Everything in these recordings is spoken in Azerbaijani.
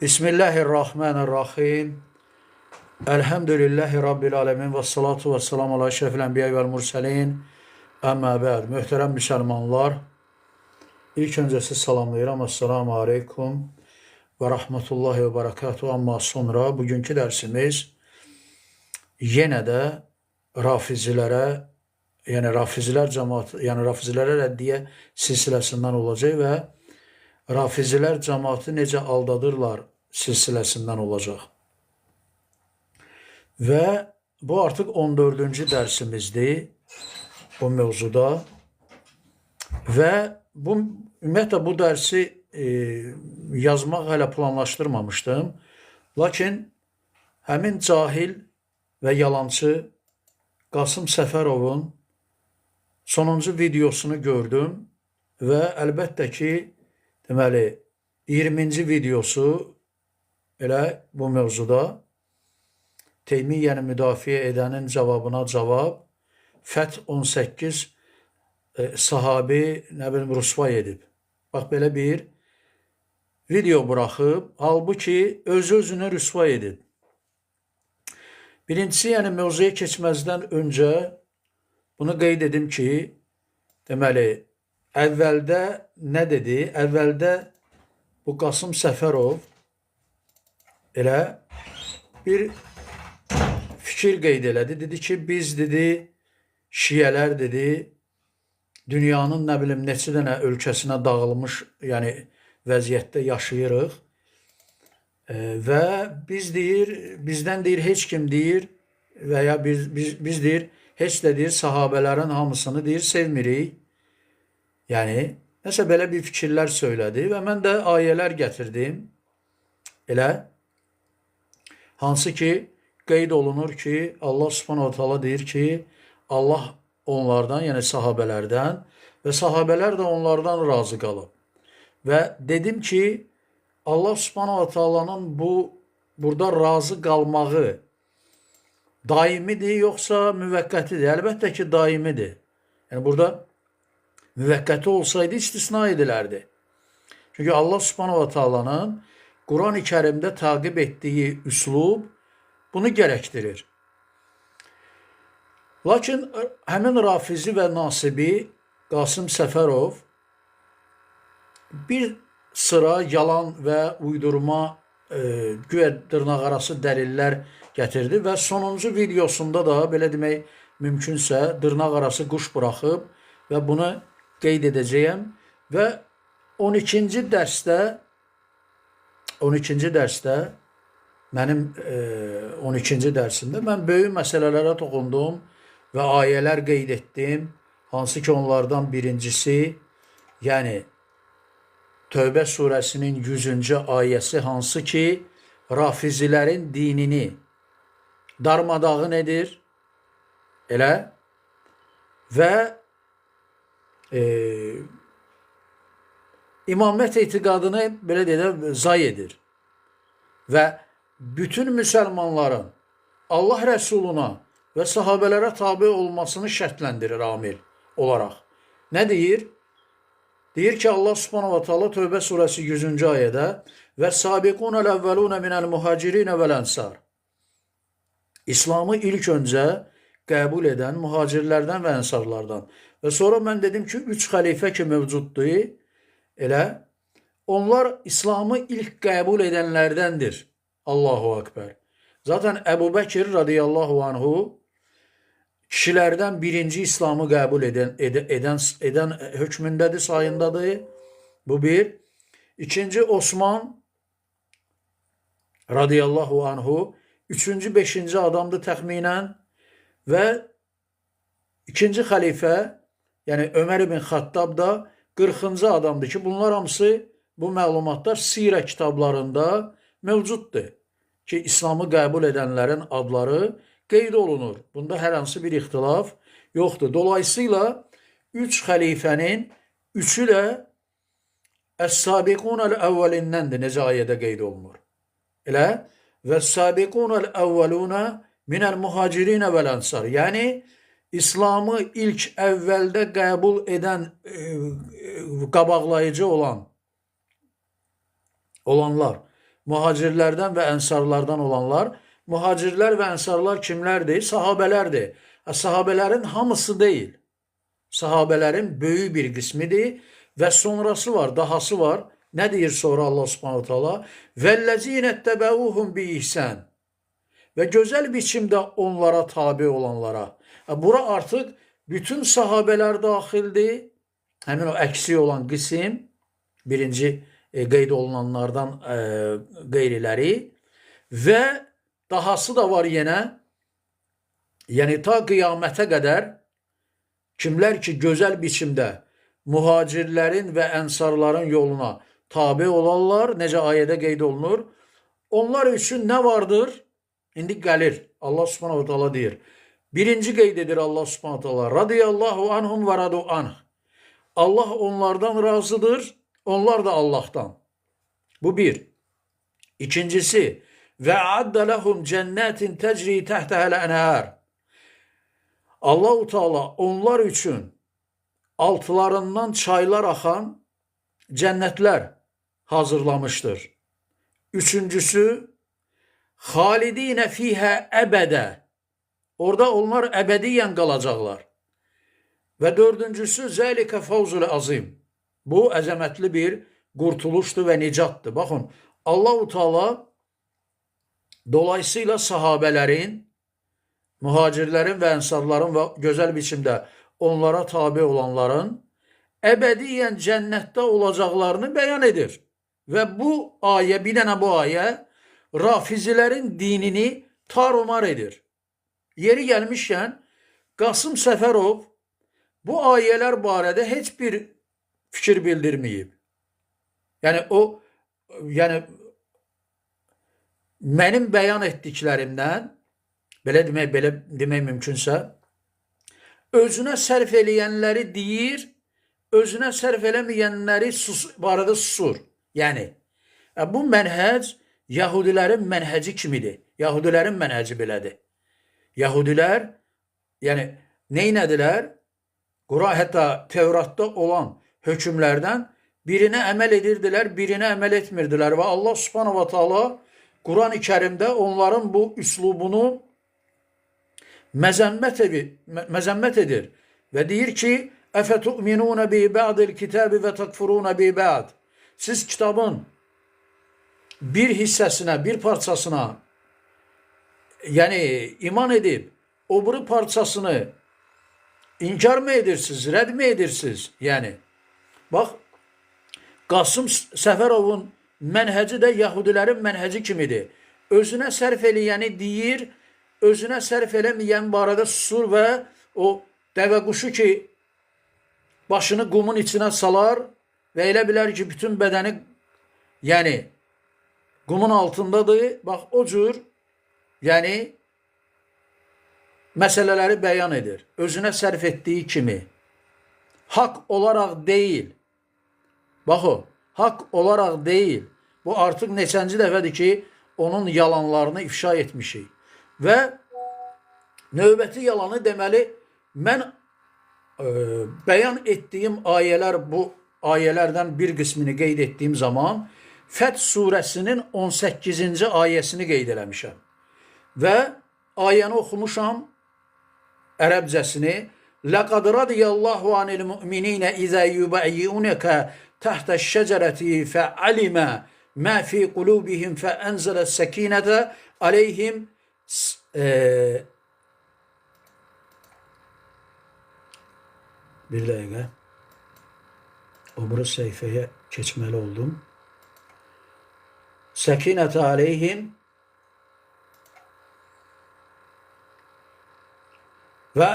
Bismillahirrahmanirrahim. Elhamdülillahi Rabbil alemin və salatu və selamu ala eşrefil enbiya vəl murselin. Əmmə bəd. Möhtərəm müsəlmanlar, ilk öncə sizi salamlayıram. Esselamu aleykum və rahmetullahi və barakatuhu. Amma sonra bugünkü dərsimiz yenə də rafizilərə, yəni rafizilər cəmaatı, yəni rafizilərə rəddiyə silsiləsindən olacaq və rafizilər cəmaatı necə aldadırlar silsiləsindən olacaq. Və bu artıq 14-cü dərsimizdir bu mövzuda. Və bu ümumiyyətlə bu dərsi yazmaq hələ planlaşdırmamışdım. Lakin həmin cahil və yalançı Qasım Səfərovun sonuncu videosunu gördüm və əlbəttə ki, deməli 20-ci videosu elə bu mövzuda Teymiyyəni müdafiə edənin cavabına cavab Fəth 18 sahabi nə bilim rüsvay edib. Bax belə bir video buraxıb, halbuki özü özünü rüsvay edib. Birincisi, yəni mövzuya keçməzdən öncə bunu qeyd edim ki, deməli, əvvəldə nə dedi? Əvvəldə bu Qasım Səfərov elə bir fikir qeyd elədi. Dedi ki, biz dedi, şiələr dedi, dünyanın nə bilim neçə dənə ölkəsinə dağılmış, yəni vəziyyətdə yaşayırıq. Və biz deyir, bizdən deyir heç kim deyir və ya biz deyir heç də deyir sahabələrin hamısını deyir sevmirik. Yəni nəsə belə bir fikirlər söylədi və mən də ayələr gətirdim. Elə hansı ki qeyd olunur ki, Allah Subhanahu taala deyir ki, Allah onlardan, yəni sahabələrdən və sahabələr də onlardan razı qalıb. Və dedim ki, Allah Subhanahu taalanın bu burada razı qalmağı daimidir yoxsa müvəqqətidir? Əlbəttə ki, daimidir. Yəni burada müvəqqəti olsaydı istisna edilərdi. Çünki Allah Subhanahu taalanın Quran-ı Kərimdə təqib etdiyi üslub bunu gərəkdirir. Lakin həmin Rafizi və Nasibi Qasım Səfərov bir sıra yalan və uydurma güya dırnaqarası dəlillər gətirdi və sonuncu videosunda da belə demək mümkünsə dırnaqarası quş buraxıb və bunu qeyd edəcəyəm və 12-ci dərsdə 12-ci dərsdə mənim 12-ci dərsimdə mən böyük məsələlərə toxundum və ayələr qeyd etdim. Hansı ki onlardan birincisi, yəni Tövbə surəsinin 100-cü ayəsi hansı ki rafizilərin dinini darmadağın edir. Elə və imamət etiqadını belə deyək də zay edir. Və bütün müsəlmanların Allah Rəsuluna və sahabələrə tabe olmasını şərtləndirir amil olaraq. Nə deyir? Deyir ki, Allah Subhanahu va Taala Tövbə surəsi 100-cü ayədə və sabiqunəl əvvəlunə minəl muhacirinə vəl ənsar. İslamı ilk öncə qəbul edən mühacirlərdən və ənsarlardan. Və sonra mən dedim ki, üç xəlifə ki mövcuddur, elə onlar İslamı ilk qəbul edənlərdəndir. Allahu Ekber. Zaten Ebu Bekir radıyallahu anhu kişilərdən birinci İslamı qəbul edən hökmündədir, sayındadır. Bu bir. İkinci Osman radıyallahu anhu. Üçüncü, beşinci adamdır təxminən və ikinci xəlifə, yəni Ömər ibn Xattab da 40-cı adamdır ki, bunlar hamısı bu məlumatlar sirə kitablarında mövcuddur ki, İslamı qəbul edənlərin adları qeyd olunur. Bunda hər hansı bir ixtilaf yoxdur. Dolayısıyla üç xəlifənin üçü də Əs-sabiqunəl əvvəlindəndir, necə ayədə qeyd olunur. Elə və sabiqunəl əvvəlunə minəl muhacirinə vəl ənsar. Yəni İslamı ilk əvvəldə qəbul edən, qabaqlayıcı olanlar. Mühacirlərdən və ənsarlardan olanlar. Mühacirlər və ənsarlar kimlərdir? Sahabələrdir. Sahabələrin hamısı deyil. Sahabələrin böyük bir qismidir və sonrası var, dahası var. Nə deyir sonra Allah Subhanahu taala? Vellezine tebauhum bi ihsan. Və gözəl biçimdə onlara tabe olanlara. Bura artıq bütün sahabələr daxildir. Həmin o əksi olan qism, birinci qeyd olunanlardan qeyriləri və dahası da var yenə. Yəni ta qiyamətə qədər kimlər ki gözəl biçimdə mühacirlərin və ənsarların yoluna tabe olarlar, necə ayədə qeyd olunur, onlar üçün nə vardır? İndi gəlir. Allah Subhanahu taala deyir. Birinci qeyd edir Allah Subhanahu taala: Radiyallahu anhum və radu anh. Allah onlardan razıdır, onlar da Allah'tan. Bu bir. İkincisi, və addə lehum cennetin tecri tahtaha'l enhar. Allahu Teala onlar üçün altlarından çaylar axan cənnətlər hazırlamışdır. Üçüncüsü, halidine fiha əbədə. Orada onlar əbədiyyən qalacaqlar. Və dördüncüsü, zəlikə fawzul azim. Bu əzəmətli bir qurtuluşdur və nicatdır. Baxın, Allahu Teala dolayısıyla sahabələrin, mühacirlərin və ənsarların və gözəl biçimdə onlara tabe olanların əbədiyyən cənnətdə olacaqlarını bəyan edir. Və bu ayə, bir dənə bu ayə rafizilərin dinini tarumar edir. Yeri gəlmişkən Qasım Səfərov bu ayələr barədə heç bir fikir bildirməyib. Yəni o, yəni mənim bəyan etdiklərimdən belə demək mümkünsə, özünə sərf eləyənləri deyir, özünə sərf eləməyənləri barədə susur. Yəni bu mənhəc Yahudilərin mənhəci kimidir. Yahudilərin mənhəci belədir. Yahudilər, yəni neynədilər? Quran, hətta Tevratda olan hökmlərdən birinə əməl edirdilər, birinə əməl etmirdilər və Allah Subhanahu va Taala Quran-ı Kərimdə onların bu üslubunu məzəmmət edir və deyir ki: "Əfətu'minuna bi ba'dil kitabi və tekfuruna bi ba'd." Siz kitabın bir hissəsinə, bir parçasına, yəni iman edib o biri parçasını inkar mı edirsiniz, rədd mi edirsiniz? Yəni bax, Qasım Səfərovun mənhəci də Yahudilərin mənhəci kimidir. Özünə sərf eləyəni deyir, özünə sərf eləməyən barədə susur və o dəvə quşu ki başını qumun içinə salar və elə bilər ki, bütün bədəni, yəni qumun altındadır. Bax, o cür, yəni məsələləri bəyan edir. Özünə sərf etdiyi kimi. Haqq olaraq deyil. Bax o, haqq olaraq deyil. Bu artıq neçənci dəfədir ki, onun yalanlarını ifşa etmişik. Və növbəti yalanı deməli, mən bəyan etdiyim ayələr, bu ayələrdən bir qismini qeyd etdiyim zaman Fəth surəsinin 18-ci ayəsini qeyd eləmişəm. Və ayəni oxumuşam ərəbcəsini. Ləqad radiyallahu anil mu'minina izə yubayyiunaka tahta şəcerəti fəalimə mə fi qulubihim fəənzələ səkinətə aleyhim bir dəqiqə, o biri səhifəyə keçməli oldum. Səkinətə aleyhim və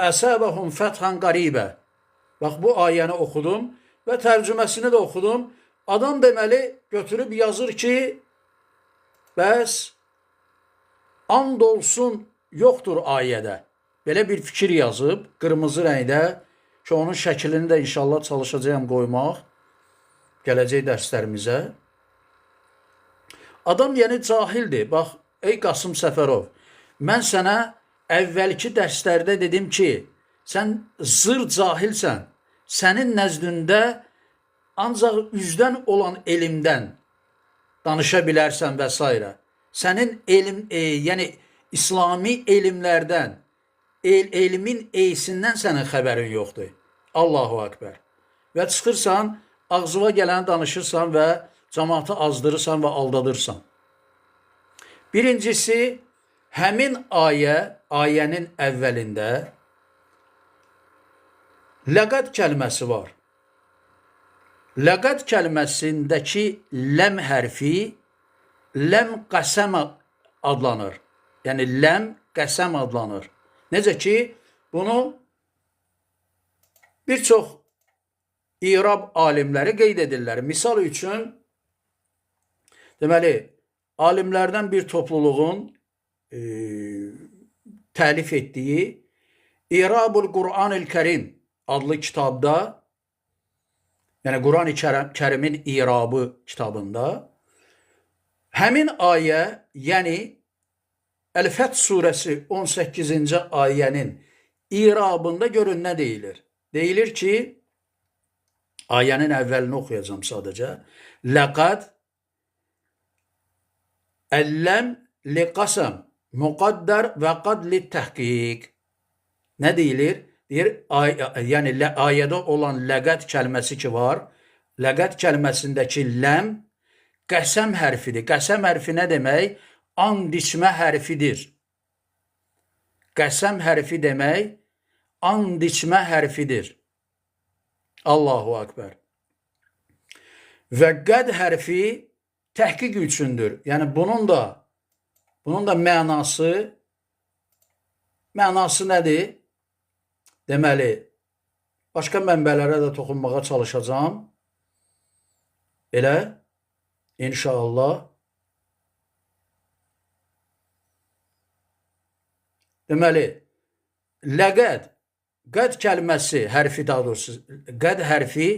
əsəbəhum fəthan qaribə. Bax, bu ayəni oxudum və tərcüməsini də oxudum. Adam deməli götürüb yazır ki, bəs and olsun yoxdur ayədə. Belə bir fikir yazıb qırmızı rəngdə ki, onun şəklini də inşallah çalışacağam qoymaq gələcək dərslərimizə. Adam yəni cahildir. Bax, ey Qasım Səfərov, mən sənə əvvəlki dərslərdə dedim ki, sən zır cahilsən. Sənin nəzdində ancaq üzdən olan elmdən danışa bilərsən və s. Sənin elm, yəni İslami elmlərdən, elmin eysindən sənin xəbərin yoxdur. Allahu Akbar. Və çıxırsan, ağzına gələni danışırsan və cəmaatı azdırırsan və aldadırsan. Birincisi, həmin ayə, ayənin əvvəlində ləqəd kəlməsi var. Ləqəd kəlməsindəki ləm hərfi ləm qəsəm adlanır. Yəni ləm qəsəm adlanır. Necə ki, bunu bir çox İrab alimləri qeyd edirlər. Misal üçün, deməli, alimlərdən bir topluluğun təlif etdiyi İrabul Qur'anil Kərim adlı kitabda, yəni Quran-ı Kərimin İrabı kitabında həmin ayə, yəni Əl-Fəth surəsi 18-ci ayənin İrabında görün nə deyilir? Deyilir ki, ayənin əvvəlini oxuyacağam sadəcə. Ləqəd əlləm li qasam muqaddar və qad li təhqiq. Nə deyilir? Deyir, yəni ayədə olan ləqəd kəlməsi ki var, ləqəd kəlməsindəki ləm qəsəm hərfidir. Qəsəm hərfi nə demək? And içmə hərfidir. Qəsəm hərfi demək, and içmə hərfidir. Allahu Akbar. Və qəd hərfi təhqiq üçündür. Yəni bunun da mənası nədir? Deməli, başqa mənbələrə də toxunmağa çalışacağam. Elə, inşallah. Deməli, ləqəd, qəd kəlməsi, hərfi daha doğrusu, qəd hərfi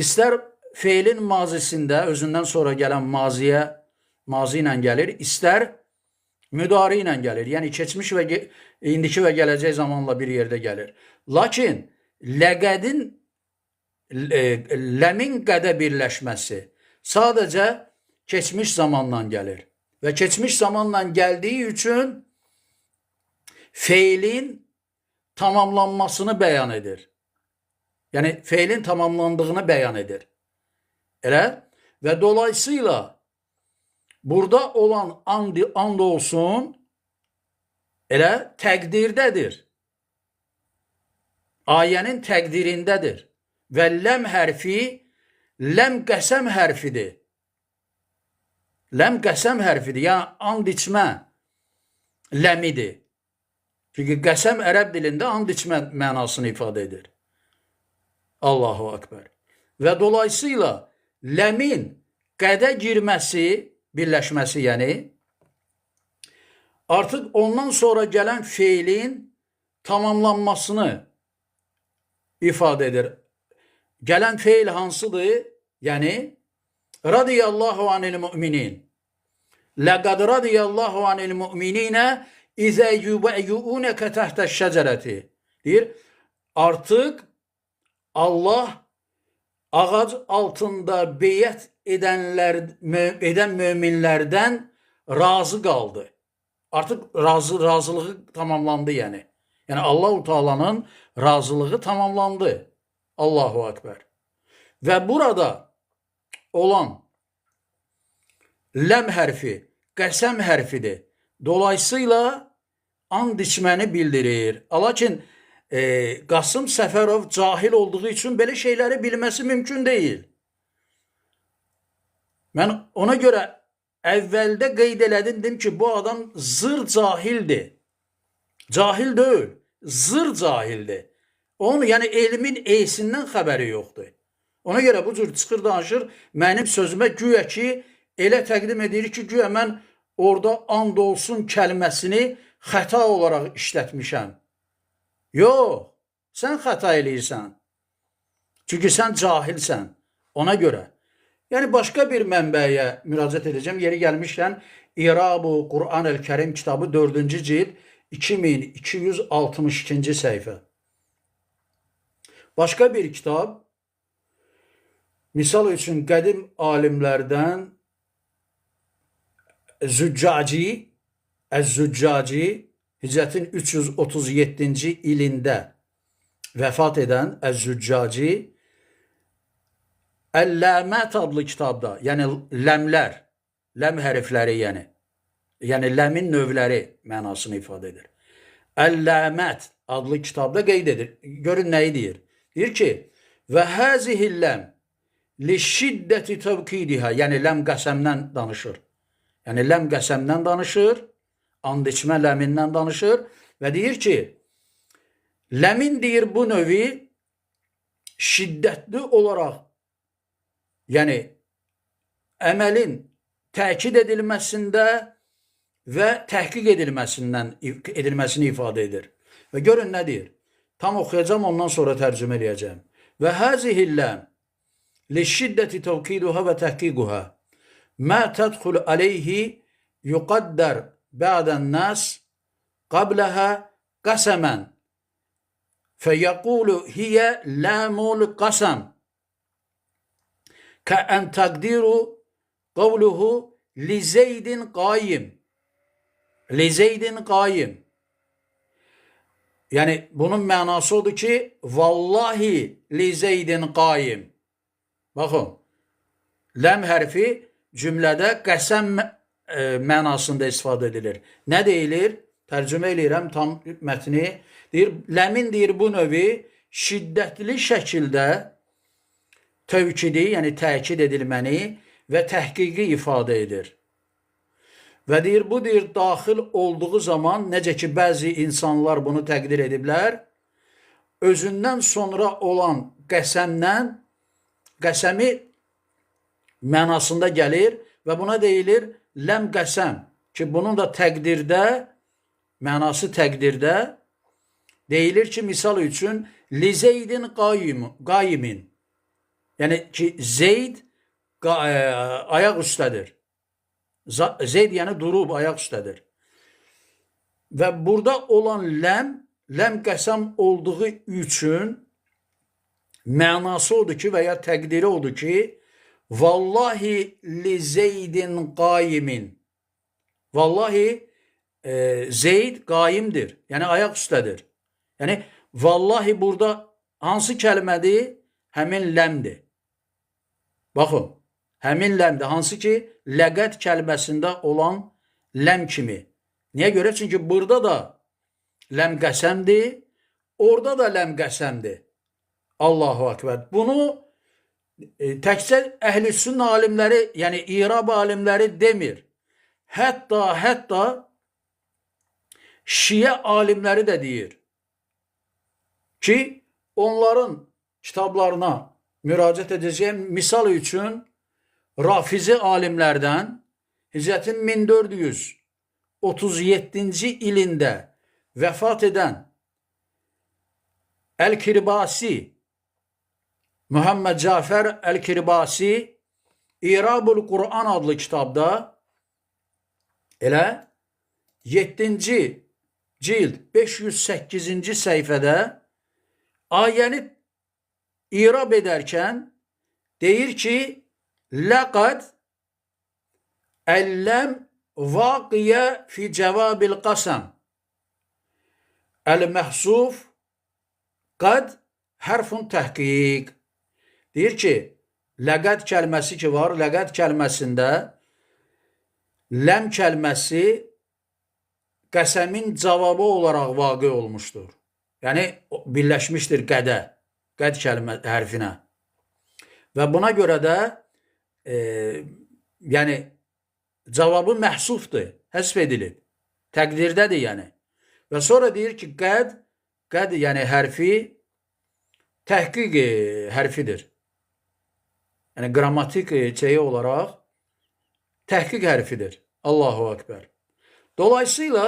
istər feilin mazisində özündən sonra gələn maziyə, mazi ilə gəlir, istər müdari ilə gəlir. Yəni keçmiş və indiki və gələcək zamanla bir yerdə gəlir. Lakin ləqədin, ləmin qədə birləşməsi sadəcə keçmiş zamanla gəlir. Və keçmiş zamanla gəldiyi üçün feilin tamamlanmasını bəyan edir. Yəni feilin tamamlandığını bəyan edir. Elə? Və dolayısıyla burada olan and olsun elə təqdirdədir. Ayənin təqdirindədir. Və ləm hərfi ləm qəsəm hərfidir. Ləm qəsəm hərfidir. Yəni and içmə ləmidir. Çünki qəsəm ərəb dilində and içmə mənasını ifadə edir. Allahu Akbar. Və dolayısıyla ləmin qədə girməsi, birləşməsi, yəni artıq ondan sonra gələn feilin tamamlanmasını ifadə edir. Gələn feil hansıdır? Yəni radiyallahu anil müminin. Ləqəd radiyallahu anil müminинə izə yubəyyunəkə təhtəş şəcərəti. Deyir, artıq Allah ağac altında beyət edən möminlərdən razı qaldı. Artıq razılığı tamamlandı yəni. Yəni Allahu Teala'nın razılığı tamamlandı. Allahu Akbar. Və burada olan ləm hərfi qəsəm hərfidir. Dolayısıyla and içməni bildirir. Lakin Qasım Səfərov cahil olduğu üçün belə şeyləri bilməsi mümkün deyil. Mən ona görə əvvəldə qeyd elədim, dedim ki, bu adam zır cahildir. Cahil deyil, zır cahildir. Onun, yəni elmin eysindən xəbəri yoxdur. Ona görə bu cür çıxır danışır, mənim sözümə güya ki, elə təqdim edir ki, güya mən orada and olsun kəlməsini xəta olaraq işlətmişəm. Yox, sən xəta eləyirsən. Çünki sən cahilsən ona görə. Yəni başqa bir mənbəyə müraciət edəcəm. Yeri gəlmişkən İrabu Quran-ı Kərim kitabı 4-cü cild 2262-ci səhifə. Başqa bir kitab, misal üçün qədim alimlərdən Züccaci, Əz-Züccaci Hicrətin 337-ci ilində vəfat edən Əz-Züccaci Əl-Ləmət adlı kitabda, yəni ləmlər, ləm hərfləri yəni ləmin növləri mənasını ifadə edir. Əl-Ləmət adlı kitabda qeyd edir. Görün nəyi deyir? Deyir ki, və həzihil-ləm li şiddəti təvkidiha, yəni ləm qəsəmdən danışır. Yəni ləm qəsəmdən danışır, and içmə ləmindən danışır və deyir ki, ləmin deyir bu növi şiddətli olaraq, yəni əməlin təkid edilməsində və təhqiq edilməsini ifadə edir. Və görün nə deyir? Tam oxuyacağam, ondan sonra tərcümə eləyəcəyəm. Və həzihil-ləm li şiddəti təvkiduha və təhqiquha mə tədxul aleyhi yuqaddər bə'dən nəs qabləhə qəsəmən fəyəqulu hiyə ləmul qasam kəən təqdiru qavluhu li Zeydin qaim. Li Zeydin qaim. Yəni bunun mənası odur ki, vallahi li Zeydin qaim. Baxın, ləm hərfi cümlədə qəsəm mənasında istifadə edilir. Nə deyilir? Tərcümə eləyirəm tam mətni. Deyir, ləmin deyir bu növi şiddətli şəkildə tövkidi, yəni təkid edilməni və təhqiqi ifadə edir. Və deyir, bu deyir, daxil olduğu zaman, necə ki, bəzi insanlar bunu təqdir ediblər, özündən sonra olan qəsəmdən, qəsəmi mənasında gəlir və buna deyilir ləm qəsəm ki, bunun da təqdirdə, mənası təqdirdə deyilir ki, misal üçün li Zeydin qaimin, yəni ki, Zeyd ayaq üstədir. Zeyd yəni durub ayaq üstədir. Və burada olan ləm, ləm qəsəm olduğu üçün mənası odur ki, və ya təqdiri odur ki, vallahi li Zeydin qaimin. Vallahi Zeyd qaimdir. Yəni ayaq üstədir. Yəni vallahi burada hansı kəlmədir? Həmin ləmdir. Baxın, həmin ləmdir. Hansı ki, ləqət kəlməsində olan ləm kimi. Niyə görə? Çünki burada da ləm qəsəmdir, orada da ləm qəsəmdir. Allahu Akbar. Bunu təkcə əhl-i sünnə alimləri, yəni irab alimləri demir. Hətta şiə alimləri də deyir ki, onların kitablarına müraciət edəcəyim. Misal üçün, Rafizi alimlərdən Hicrətin 1437-ci ilində vəfat edən Əl-Kirbasi, Muhammed Cafər Əl-Kirbasi İrabul Quran adlı kitabda elə 7-ci cild 508-ci səhifədə ayəni irab edərkən deyir ki, Ləqəd əlləm vaqiyə fi cəvabil qasam əl-məhsuf qad hərfun təhqiq. Deyir ki, ləqəd kəlməsi ki var, ləqəd kəlməsində ləm kəlməsi qəsəmin cavabı olaraq vaqe olmuşdur. Yəni, birləşmişdir qədə, qəd kəlmə hərfinə. Və buna görə də yəni cavabı məhsufdur, həsf edilib. Təqdirdədir yəni. Və sonra deyir ki, qəd, qəd yəni hərfi təhqiq hərfidir. Yəni qrammatik şeyi olaraq təhqiq hərfidir. Allahu Ekber. Dolayısıyla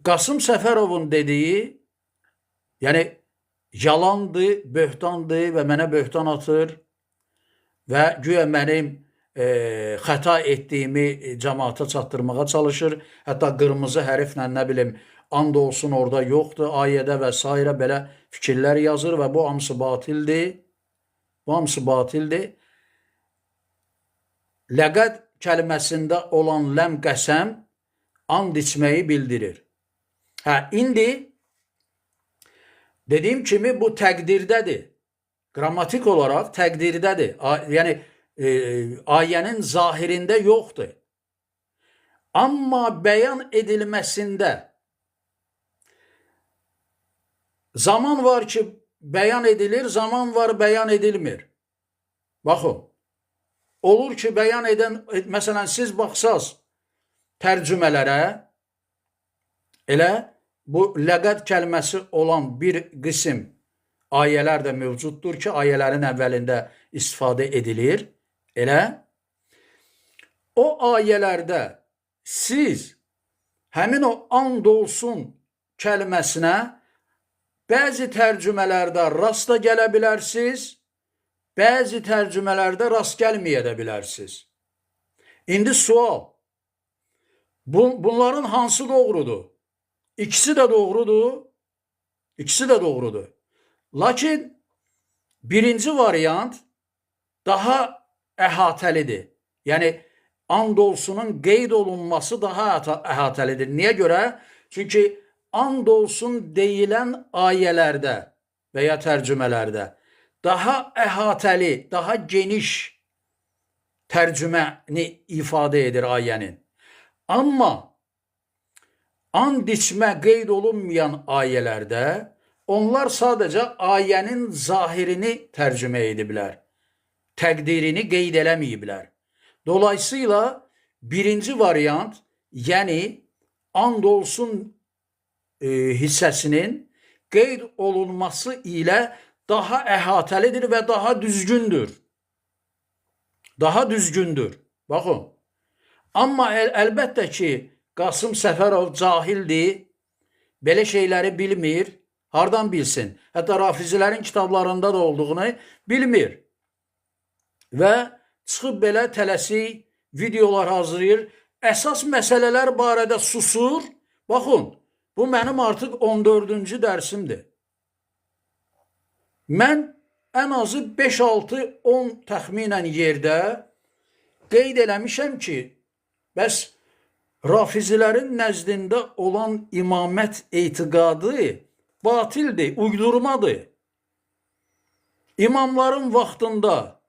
Qasım Səfərovun dediyi, yəni yalandır, böhtandır və mənə böhtan atır və güya mənim xəta etdiyimi cəmaata çatdırmağa çalışır. Hətta qırmızı hərflə nə bilim, and olsun orada yoxdur, ayədə və s. belə fikirlər yazır və bu hamısı batildir. Bu hamısı batildir. Ləqəd kəlməsində olan ləm qəsəm and içməyi bildirir. Hə, indi dediyim kimi bu təqdirdədir. Qrammatik olaraq təqdirdədir. Yəni ayənin zahirində yoxdur. Amma bəyan edilməsində zaman var ki bəyan edilir, zaman var bəyan edilmir. Baxın. Olur ki bəyan edən, məsələn siz baxsaz tərcümələrə, elə bu ləqəd kəlməsi olan bir qism ayələr də mövcuddur ki, ayələrin əvvəlində istifadə edilir. Elə o ayələrdə siz həmin o and olsun kəlməsinə bəzi tərcümələrdə rast da gələ bilərsiniz, bəzi tərcümələrdə rast gəlməyə də bilərsiniz. İndi sual, bunların hansı doğrudur? İkisi də doğrudur. İkisi də doğrudur. Lakin birinci variant daha əhatəlidir. Yəni and olsunun qeyd olunması daha əhatəlidir. Niyə görə? Çünki and olsun deyilən ayələrdə və ya tərcümələrdə daha əhatəli, daha geniş tərcüməni ifadə edir ayənin. Amma and içmə qeyd olunmayan ayələrdə onlar sadəcə ayənin zahirini tərcümə ediblər. Təqdirini qeyd eləməyiblər. Dolayısıyla birinci variant, yəni and olsun hissəsinin qeyd olunması ilə daha əhatəlidir və daha düzgündür. Daha düzgündür. Baxın. Amma əlbəttə ki, Qasım Səfərov cahildir, belə şeyləri bilmir. Hardan bilsin? Hətta rafizilərin kitablarında da olduğunu bilmir. Və çıxıb belə tələsik videolar hazırlayır. Əsas məsələlər barədə susur. Baxın, bu mənim artıq 14-cü dərsimdir. Mən ən azı 5, 6, 10 təxminən yerdə qeyd eləmişəm ki, bəs rafizilərin nəzdində olan imamət etiqadı batildir, uydurmadır. İmamların vaxtında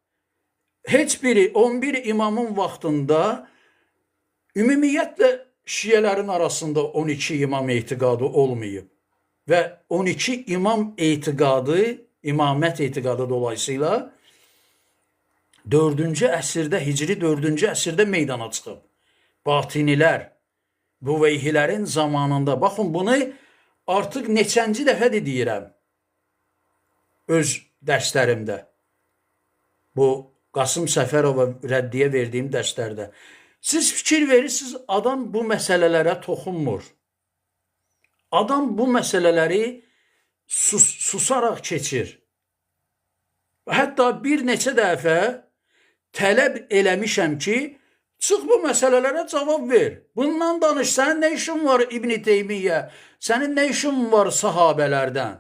heç biri 11 imamın vaxtında ümumiyyətlə şiələrin arasında 12 imam etiqadı olmayıb və 12 imam etiqadı, imamət etiqadı dolayısıyla 4-cü əsrdə, Hicri 4-cü əsrdə meydana çıxıb. Batinilər, Buveyhilərin zamanında. Baxın, bunu artıq neçənci dəfədir deyirəm öz dərslərimdə. Bu Qasım Səfərova rəddiyə verdiyim dərslərdə. Siz fikir verirsiniz, adam bu məsələlərə toxunmur. Adam bu məsələləri susaraq keçir. Hətta bir neçə dəfə tələb eləmişəm ki, çıx bu məsələlərə cavab ver. Bundan danış. Sənin nə işin var İbn Teymiyyə? Sənin nə işin var sahabələrdən?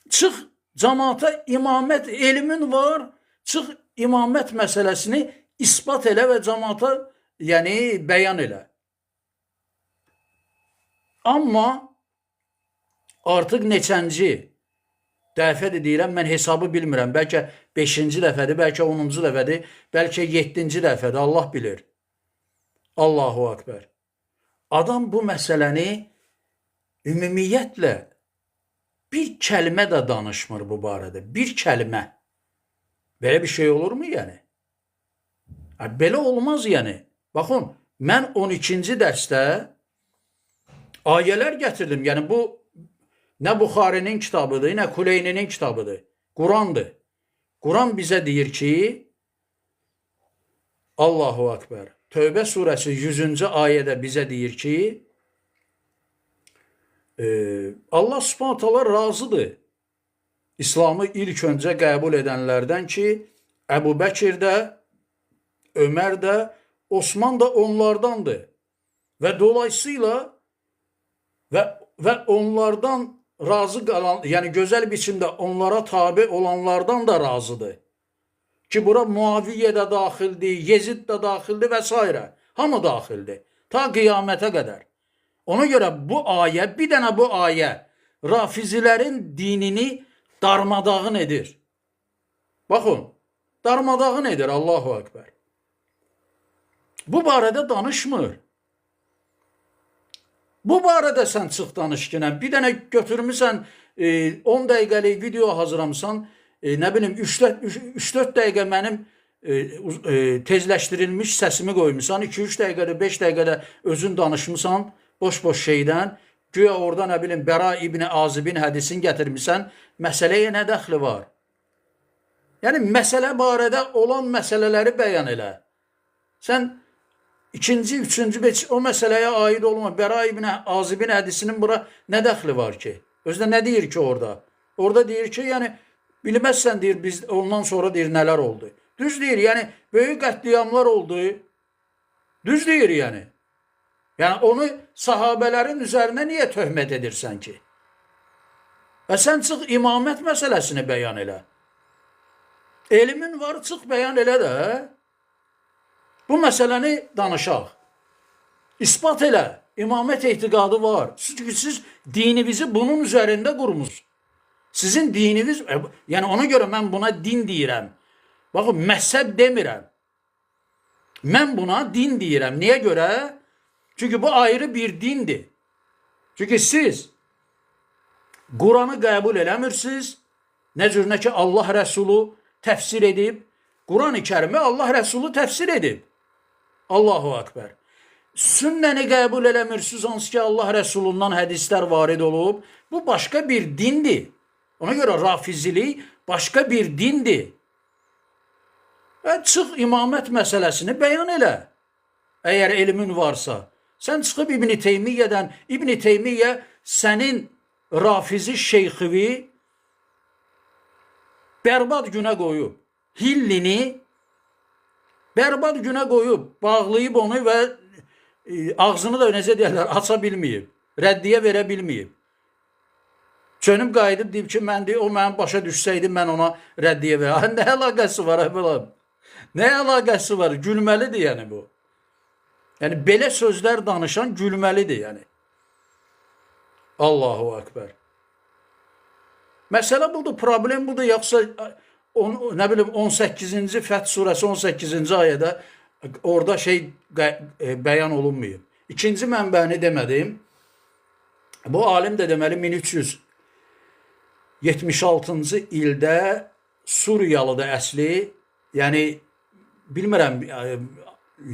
Çıx cemaata imamət elmin var. Çıx imamət məsələsini isbat elə və cemaata, yəni bəyan elə. Amma artıq neçənci dəfədir deyirəm, mən hesabı bilmirəm. Bəlkə 5-ci dəfədir, bəlkə 10-cu dəfədir, bəlkə 7-ci dəfədir, Allah bilir. Allahu Akbar. Adam bu məsələni ümumiyyətlə bir kəlmə də danışmır bu barədə. Bir kəlmə. Belə bir şey olurmu yəni? Ha, belə olmaz yəni. Baxın, mən 12-ci dərsdə ayələr gətirdim. Yəni bu nə Buxarinin kitabıdır, nə Kuleyninin kitabıdır. Qurandır. Quran bizə deyir ki, Allahu Akbar. Tövbə surəsi 100-cü ayədə bizə deyir ki, Allah Subhanahu taala razıdır. İslamı ilk öncə qəbul edənlərdən ki, Əbu Bəkir də, Ömər də, Osman da onlardandır. Və dolayısıyla və onlardan razı qalan, yəni gözəl biçimdə onlara tabe olanlardan da razıdır. Ki bura Muaviyə də daxildir, Yezid də daxildir və s. Hamı daxildir. Ta qiyamətə qədər. Ona görə bu ayə, bir dənə bu ayə rafizilərin dinini darmadağın edir. Baxın, darmadağın edir, Allahu Ekber. Bu barədə danışmır. Bu barədə sən çıx danış ki, bir dənə götürmüsən 10 dəqiqəlik video hazırlamısan, nə bilim 3-4 dəqiqə mənim tezləşdirilmiş səsimi qoymusan, 2-3 dəqiqədə, 5 dəqiqədə özün danışmısan boş-boş şeydən. Güya orada nə bilim Bəra İbni Azibin hədisini gətirmisən. Məsələyə nə dəxli var? Yəni məsələ barədə olan məsələləri bəyan elə. Sən ikinci, üçüncü heç o məsələyə aid olma. Bəra İbni Azibin hədisinin bura nə dəxli var ki? Özü də nə deyir ki orada? Orada deyir ki, yəni bilməzsən deyir biz ondan sonra deyir nələr oldu. Düz deyir, yəni böyük qətliamlar oldu. Düz deyir yəni. Yəni onu sahabələrin üzərinə niyə töhmət edirsən ki? Və sən çıx imamət məsələsini bəyan elə. Elmin var, çıx bəyan elə də. Bu məsələni danışaq. İspat elə. İmamət etiqadı var. Çünki siz dininizi bunun üzərində qurmusunuz. Sizin dininiz, yəni ona görə mən buna din deyirəm. Baxın, məzhəb demirəm. Mən buna din deyirəm. Niyə görə? Çünki bu ayrı bir dindir. Çünki siz Quranı qəbul eləmirsiniz. Nə cür nə ki Allah Rəsulu təfsir edib. Quran-ı Kərimi Allah Rəsulu təfsir edib. Allahu Ekber. Sünnəni qəbul eləmirsiniz, hansı ki Allah Rəsulundan hədislər varid olub. Bu başqa bir dindir. Ona görə rafizilik başqa bir dindir. Və çıx imamət məsələsini bəyan elə. Əgər elmin varsa. Sən çıxıb İbn Teymiyyədən, İbn Teymiyyə sənin rafizi şeyxivi bərbad günə qoyub. Hillini bərbad günə qoyub, bağlayıb onu və ağzını da necə deyərlər, aça bilməyib. Rəddiyə verə bilməyib. Çönüb qayıdıb deyib ki, mən deyib, o mənim başa düşsəydi mən ona rəddiyə verə. Nə əlaqəsi var əbəlam? Nə əlaqəsi var? Gülməlidir yəni bu. Yəni belə sözlər danışan gülməlidir yəni. Allahu Ekber. Məsələ budur, problem budur. Yoxsa nə bilim 18-ci Fəth surəsi 18-ci ayədə orada şey bəyan olunmayıb. İkinci mənbəni demədim. Bu alim də deməli 1376-cı ildə Suriyalıdır əsli. Yəni bilmirəm,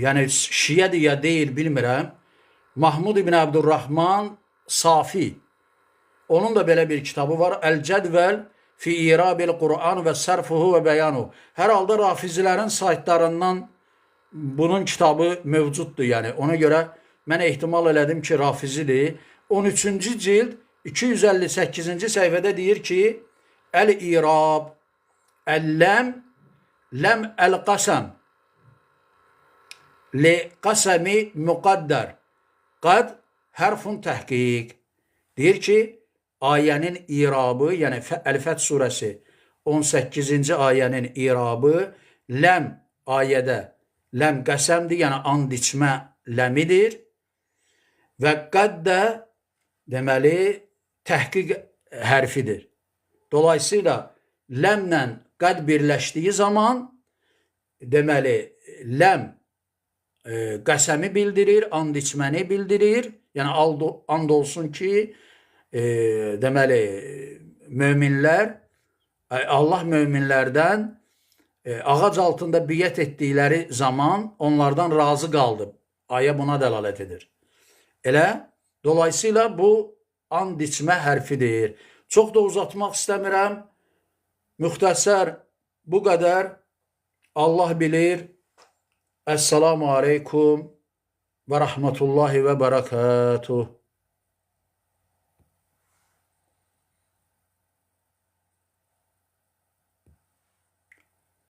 yəni şiədir ya deyil bilmirəm. Mahmud ibn Abdurrahman Safi. Onun da belə bir kitabı var. Əl-Cədvəl fi İrabil Quran və sərfuhu və bəyanu. Hər halda rafizilərin saytlarından bunun kitabı mövcuddur. Yəni ona görə mən ehtimal elədim ki, rafizidir. 13-cü cild 258-ci səhifədə deyir ki, Əl-İrab, Əl-Ləm, Ləm əl-Qasam, li qasami müqaddər, qad hərfun təhqiq. Deyir ki, ayənin irabı, yəni Əl-Fəth surəsi 18-ci ayənin irabı ləm ayədə ləm qəsəmdir, yəni and içmə ləmidir və qad də deməli təhqiq hərfidir. Dolayısıyla ləmlə qad birləşdiyi zaman deməli ləm qəsəmi bildirir, and içməni bildirir. Yəni and olsun ki, deməli möminlər Allah möminlərdən ağac altında biət etdikləri zaman onlardan razı qaldı. Ayə buna dəlalət edir. Elə dolayısıyla bu and içmə hərfidir. Çox da uzatmaq istəmirəm. Müxtəsər bu qədər. Allah bilir. Əssalamu aleykum və rəhmətullahi və bərəkətuh.